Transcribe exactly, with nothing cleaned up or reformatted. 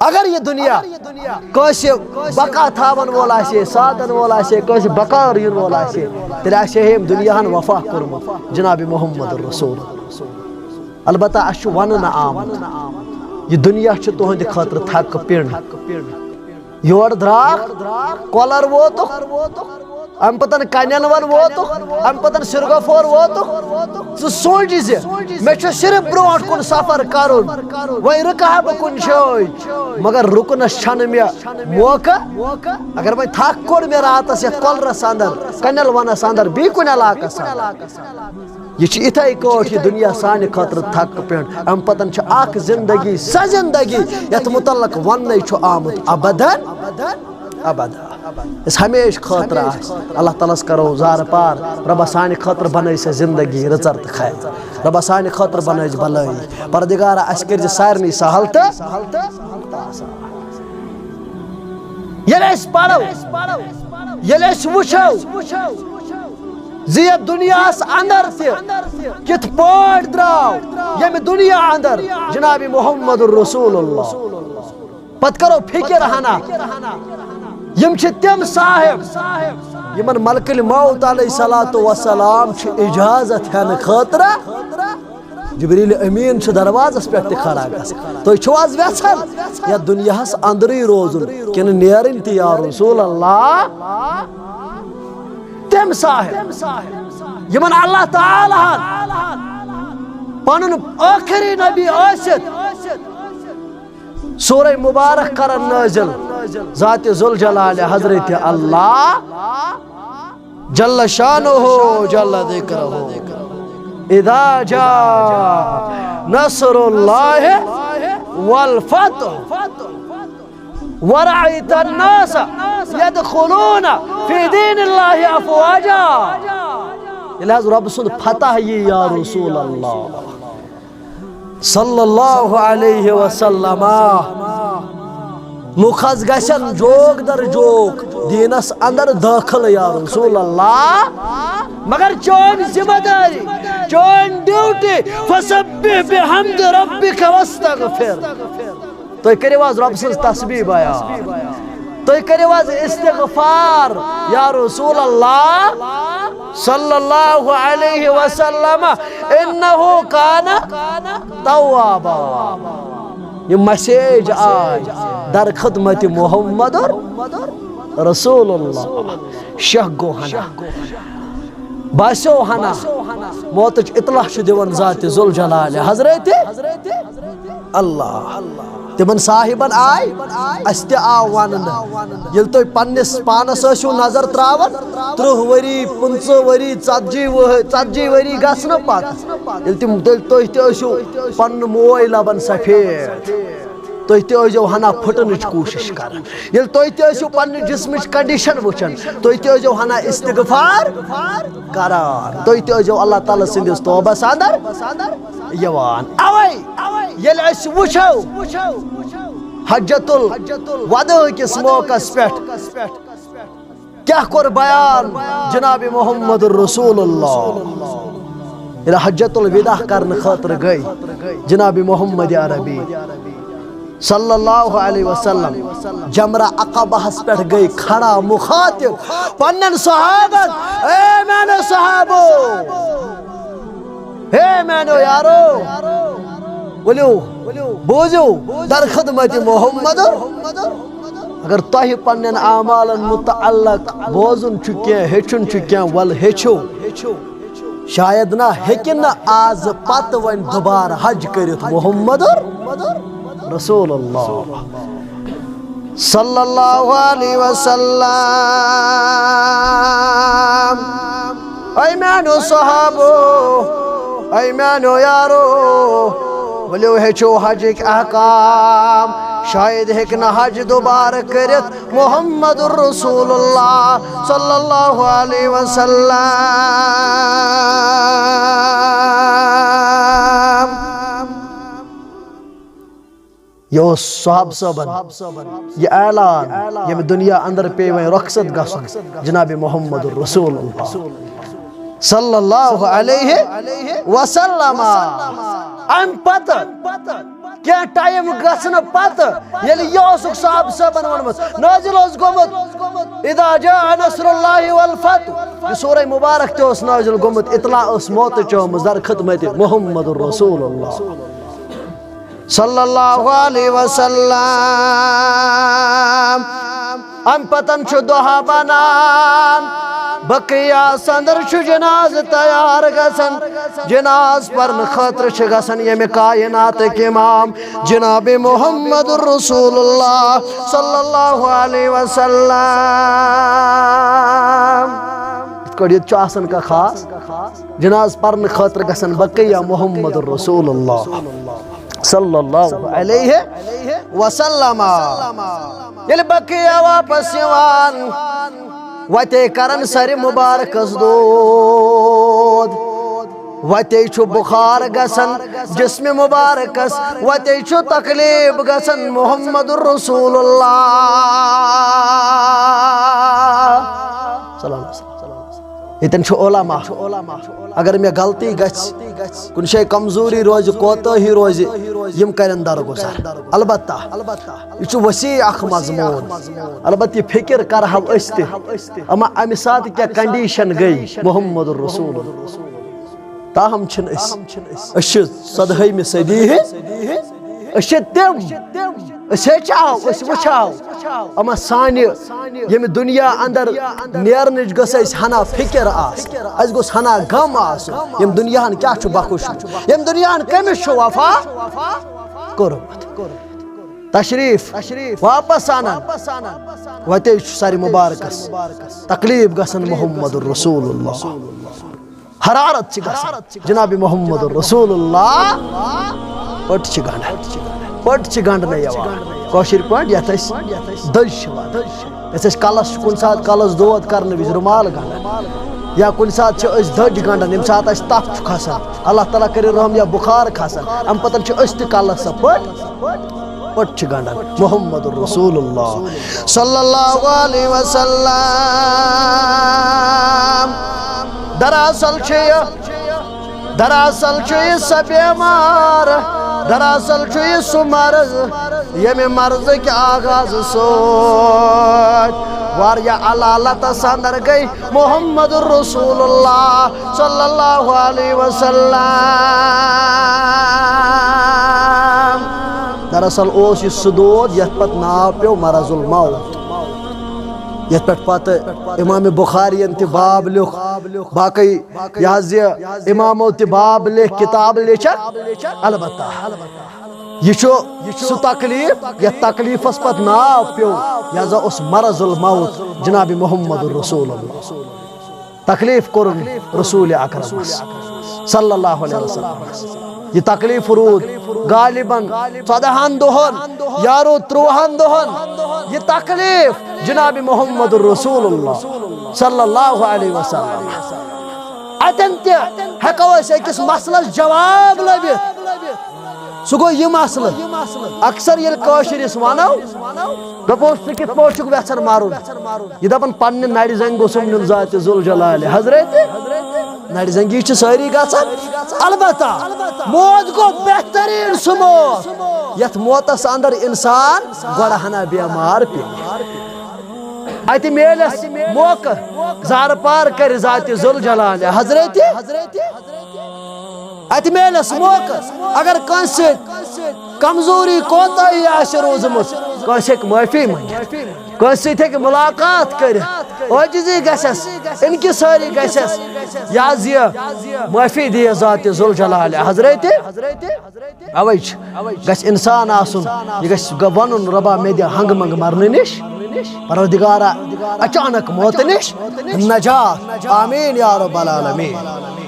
اگر یہِ دُنیا کٲنٛسہِ بقا تھاون وول آسہِ ہے، ساتن وول آسہِ ہے، کٲنٛسہِ بقا یِن وول آسہِ ہے، تیٚلہِ آسہِ ہے أمۍ دُنیاہن وفا کوٚرمُت جناب محمد رسول۔ البتہ اَسہِ چھُ وننہٕ آمُت، یہِ دُنیا چھُ تُہنٛدِ خٲطرٕ تھکہٕ پِنڈ۔ یور درٛاکھ، کۄلر ووتُکھ، امہِ پتن کنٮ۪ن ون ووتُکھ، امہِ پتن سرگفور ووتُکھ۔ ژٕ سونچ زِ مےٚ چھُ صرف برونٛٹھ کُن سفر کرُن، وۄنۍ رُکہٕ ہا بہٕ کُنہِ جایہِ۔ مگر رُکنس چھنہٕ مےٚ موقعہٕ۔ اگر وۄنۍ تھکھ کوٚر مےٚ راتس یتھ کۄلرس اندر، کنٮ۪ل ونس اندر، بیٚیہِ کُنہِ علاقس اندر، یہِ چھِ اِتھَے کٲٹھۍ یہِ دُنیا سانہِ خٲطرٕ تھکہٕ پٮ۪ٹھ۔ اَمہِ پَتَن چھِ اَکھ زِندگی، سۄ زِندگی یَتھ مُتعلق وَننَے چھُ آمُت، ابداً، ابدا۔ یُس ہمیشہٕ خٲطرٕ آسہِ۔ اللہ تعالیٰ ہَس کَرو زارٕ پار، رۄبہ سانہِ خٲطرٕ بَنٲے سۄ زِندگی رٕژَر تہٕ خیر۔ رۄبہ سانہِ خٲطرٕ بَنٲے بَلٲیی۔ پَروَردِگارا، اَسہِ کٔرۍ زِ سارنٕے سہل تہٕ آسان۔ ییٚلہِ أسۍ پَرو، ییٚلہِ أسۍ وٕچھو، زِ یتھ دُنیاہس اندر تہِ کِتھ پٲٹھۍ درٛاو ییٚمہِ دُنیا اندر جناب محمد رسول اللہ۔ پتہٕ کرو فکر ہنا، یِم چھِ تِم صاحب یِمن ملک الموت علیہ الصلوۃ والسلام چھُ اجازت ہٮ۪نہٕ خٲطرٕ۔ جبریل امین چھُ دروازس پٮ۪ٹھ تہِ کھڑا گژھان۔ تُہۍ چھِو حظ یژھان یتھ دُنیاہس اندرٕے روزُن کِنہٕ نیرٕنۍ تہِ یا رسول اللہ؟ تِم صاحب یِمن اللہ تعالیٰ ہن پنُن ٲخری نبی ٲسِتھ سورہ مبارک کرن نٲزِل، ذات ذوالجلال حضرت اللہ جل شانہ جل ذکرہ، اذا جاء نصر اللہ والفتح ورأيت الناس يدخلون في دين الله أفواجا۔ ییٚلہِ حظ رۄب سُنٛد فتح یی یا رسول اللہ صلی اللہ علیہ وسلم، لُکھ حظ گژھن جوک در جوک دیٖنس اندر دٲخل یا رسول اللہ۔ مگر چٲنۍ ذمہ دٲری، چٲنۍ ڈیوٹی، فسبح بحمد ربک واستغفر۔ تُہۍ کٔرِو حظ رۄب سٕنٛز تسبیح بیان۔ تُہۍ کٔرِو حظ استغفار یا رسول اللہ صلی اللہ علیہ وسلم، انہ کان توابا۔ یہِ مسیج آے در خدمت محمد رسول اللہ۔ شیخ گوٚو ہنا، باسیو ہنا، موتٕچ اطلاع چھُ دِوان ذات ذوالجلال حضرت اللہ۔ تِمن صاحبن آے، اسہِ تہِ آو وننہٕ۔ ییٚلہِ تُہۍ پننِس پانس ٲسِو نظر تراوان، ترٕٛہ ؤری، پٕنٛژٕہ ؤری، ژتجی وُہ-، ژتجی ؤری گژھنہٕ پتہٕ، ییٚلہِ تِم، تیٚلہِ تُہۍ تہِ ٲسِو پنُن موے لبان سفید، تُہۍ تہِ ٲسۍزیو ہنا پھٕٹنٕچ کوٗشش کران۔ ییٚلہِ تُہۍ تہِ ٲسِو پننہِ جسمٕچ condition وٕچھان، تُہۍ تہِ ٲسۍزیو ہنا استغفار کران، تُہۍ تہِ ٲسۍزیو اللہ تعالیٰ سٕنٛدِس توبس اندر یِوان۔ اوے ییٚلہِ أسۍ وٕچھو حجۃ الوداع کِس موقعس پٮ۪ٹھ کیٛاہ کوٚر بیان جناب محمد رسول اللہ؟ ییٚلہِ حجۃ الوداع کرنہٕ خٲطرٕ گٔے جناب محمد عربی صلی اللہ علیہ وسلم، جمرہ عقبہس پٮ۪ٹھ گٔے کھڑا، مخاطب پننٮ۪ن صحابن، اے میانیو صحابو، ہے میانیو یارو، ؤلِو، بوٗزِو، در خدمت محمد۔ اگر تۄہہِ پننٮ۪ن اعمالن متعلق بوزُن چھُ کینٛہہ، ہیٚچھُن چھُ کینٛہہ، ول ہیٚچھِو۔ شاید نہ ہیٚکہِ نہٕ آز پتہٕ وۄنۍ دُبارٕ حج کٔرِتھ محمد رسول اللہ صلی اللہ علیہ وسلم۔ اے میانیو صحابو، اے میانیو یارو، ؤلِو ہیٚچھِو حجٕکۍ احکام۔ شاید ہیٚکہِ نہٕ حج دُبارٕ کٔرِتھ محمد رسول اللہ صلی اللہ علیہ وسلم۔ یہِ اوس صحابہٕ صٲبن یہِ اعلان، ییٚمہِ دُنیا اندر پیٚیہِ وۄنۍ رۄخصت گژھُن جناب محمد رسول اللہ صلی اللہ علیہ وسلم۔ امہِ پتہٕ کینٛہہ ٹایم گژھنہٕ پتہٕ ییٚلہِ یہِ اوسُکھ صحابہٕ صٲبن ووٚنمُت، نٲزِل اوس گوٚمُت، "اذا جاء نصر اللہ والفتح"، یہِ سورہ مبارک تہِ اوس نٲزِل گوٚمُت، اطلاع ٲس موتٕچ آمٕژ در خدمت محمد رسول اللہ صلی اللہ علیہ وسلم۔ امہِ پتن چھُ دۄہا بنان، بقیہ اندر چھُ جنازٕ تیار گژھان، جناز پرنہٕ خٲطرٕ چھِ گژھان ییٚمہِ کائناتٕکۍ امام جناب محمد رسول اللہ صلی اللہ علیہ وسلم۔ یِتھ کٲٹھۍ ییٚتہِ چھُ آسان کانٛہہ خاص جناز پرنہٕ خٲطرٕ گژھان بقیہ محمد رسول اللہ صلی اللہ علیہ وسلم۔ ییٚلہِ بقیہ واپس یِوان، وتے کرن سرِ مبارکس دود، وتے چھُ بخار گژھان جسمِ مبارکس، وتے چھُ تکلیف گژھان محمد رسول اللہ۔ سلام۔ ییٚتٮ۪ن چھُ علماء۔ اگر مےٚ غلطی گژھِ، کُنہِ جایہِ کمزوری روزِ، کوتٲہی روزِ، یِم کرن درگُزر۔ البتہ یہِ چھُ وسیع اکھ مضموٗن۔ البتہ یہِ فکر کرہو أسۍ تہِ، اما امہِ ساتہٕ کیٛاہ condition گٔے محمد رسول۔ تاہم چھِنہٕ أسۍ، أسۍ چھِ ژۄدہٲیمہِ صدی ہٕنٛدۍ، أسۍ چھِ تِم، أسۍ ہیٚچھو، أسۍ وٕچھو۔ اما سانہِ ییٚمہِ دُنیا اندر نیرنٕچ گٔژھ اَسہِ ہنا فکر آسٕنۍ، اَسہِ گوٚژھ ہنا غم آسُن، ییٚمہِ دُنیاہن کیٛاہ چھُ بخوشمُت، ییٚمہِ دُنیاہن کٔمِس چھُ وفا کوٚرمُت۔ تشریف واپس انان، وتے چھُ سرِ مبارکس تکلیف گژھان محمد رسول اللہ۔ حرارت چھِ گژھان جناب محمد رسول اللہ۔ پٔٹ چھِ گنڈان، پٔٹ چھِ گنڈنہٕ یِوان۔ کٲشِر پٲٹھۍ یَتھ أسۍ دٔج چھِ وَنان۔ یَتھ أسۍ کَلَس چھِ کُنہِ ساتہٕ کَلَس دود کَرنہٕ وِزِ رُمال گنڈان، یا کُنہِ ساتہٕ چھِ أسۍ دٔج گنڈان، ییٚمہِ ساتہٕ اَسہِ تَپھ چھُ کھسان، اللہ تعالیٰ کٔرِنۍ رحم، یا بُخار کھسان، اَمہِ پَتہٕ چھِ أسۍ تہِ کَلَس سۄ پٔٹ، پٔٹ چھِ گنڈان۔ محمد رسول اللہ صلی اللہ علیہ وسلم۔ دراصل چھِ یہِ دراصل چھُ یہِ سۄ بیمار، دراصل چھُ یہِ سُہ مرض، ییٚمہِ مرضٕکۍ آغاز سۭتۍ واریاہ علالتس اندر گٔے محمد رسول اللہ صلی اللہ علیہ وسلم۔ دراصل اوس یہِ سُہ دود یتھ پتہٕ ناو پیوٚو مرض الموت، یتھ پٮ۪ٹھ پتہٕ امام بخارین تہِ باب لیوٚکھ، باقٕے یہِ حظ یہِ امامو تہِ باب لیکھ، کتاب لیچھکھ۔ البتہ یہِ چھُ سُہ تکلیف یتھ تکلیفس پتہٕ ناو پیوٚو، یہِ ہسا اوس مرض الموت جناب محمد رسول اللہ۔ تکلیف کوٚرُن رسول اکرمس صلی اللہ علیہ وسلم۔ یہِ تکلیف روٗد غالباً ژۄدہن دۄہن یا روٗد ترٛوہن دۄہن۔ یہِ تکلیف جناب محمد رسول اللہ صلی اللہ علیہ وسلم۔ اتٮ۪ن تہِ ہٮ۪کو أسۍ أکِس مسلس جواب لٔبِتھ۔ سُہ گوٚو یہِ مسلہٕ۔ اکثر ییٚلہِ کٲشِر أسۍ ونو، دپوس، "ژٕ کِتھ پٲٹھۍ چھُکھ یژھان مرُن؟" یہِ دپان، "پننہِ نرِ زنگہِ گوٚژھُم نیُن ذاتِ ذوالجلالِ حضرت۔" نرِ زنگی چھِ سٲری گژھان۔ البتہ موت گوٚو بہتریٖن سُہ موت، یتھ موتس اندر انسان گۄڈٕ ہنا بیمار پیٚیہِ۔ اتہِ میلس موقعہٕ زارٕ پار کرِ ذاتِ ذوالجلالِ حضرت۔ اتہِ میلس موقعہٕ، اگر کٲنٛسہِ سۭتۍ کمزوری کوتاہی آسہِ روٗزمٕژ، کٲنٛسہِ ہیٚکہِ معٲفی منٛگِتھ، کٲنٛسہِ سۭتۍ ہیٚکہِ مُلاقات کٔرِتھ، عٲجزی گژھٮ۪س، انکسٲری گژھٮ۪س، یہِ حظ یہِ معٲفی دِیہِ ذاتِ ذوالجلالِ حضرت۔ اوے چھُ، گژھِ انسان آسُن، یہِ گژھِ گ-، ونُن، "رۄبا، مےٚ دِ ہنگہٕ منگہٕ مرنہٕ نِش، پروردگارا، اچانک موتہٕ نِش نجات، آمین یا رب العالمین۔"